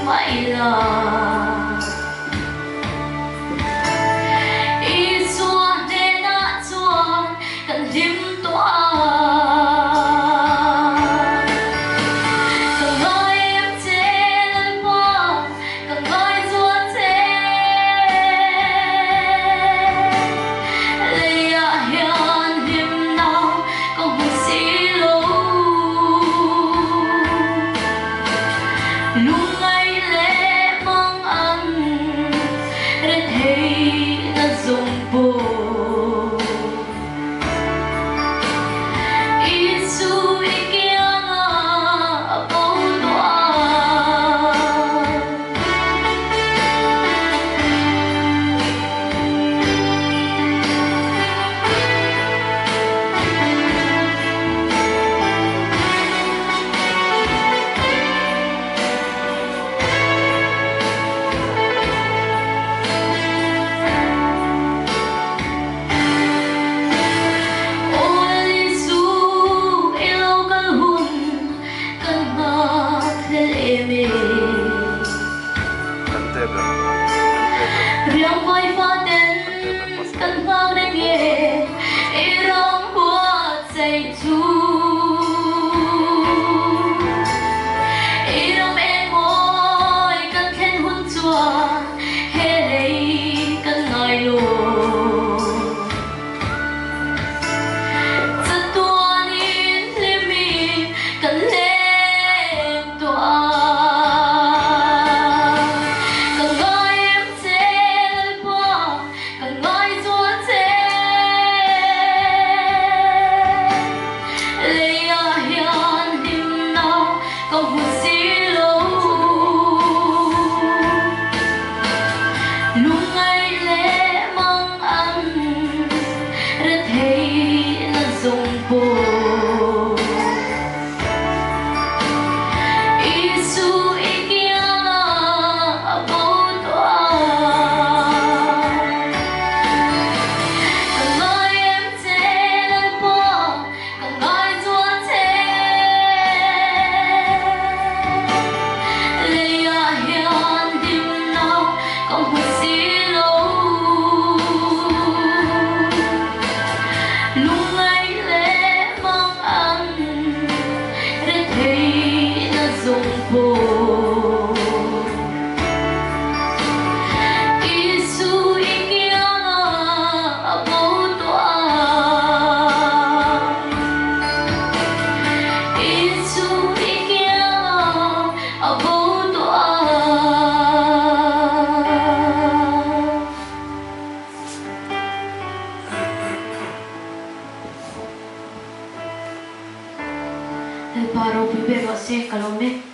mah ila. Isua hnenah chuan kan hlim tawh a. Ka ngai em che Lalpa, ka ngai chuan che. Leiah hian hlimna ka hmu si lo. Lungngai leh mang ang retheihna zawng pawh. Isu i kianga a bo tawh a. Aw Isu i lo kal hun kan nghakhlel em e. Riangvai faten kan nghak reng e, i ram buatsaih chu. I ram engmawi kan thlen hun chuan he lei kan ngai lo. Chatuanin hlimin kan leng tawh a. Ka ngai em che Lalpa, ka ngai chuan che. Leiah hian hlimna ka hmu si lo. Lungngaih leh mang ang retheihna zawng pawh. Isu i kianga a bo tawh a. Ka ngai em che Lalpa, ka ngai chuan che. Leiah hian hlimna ka hmu si lo. Lungngaih leh mang ang retheihna zawng pawh. Isu i kianga a bo tawh a. Isu i kianga a bo tawh a. Lalpa ropui ber rawh se, ka lawm e.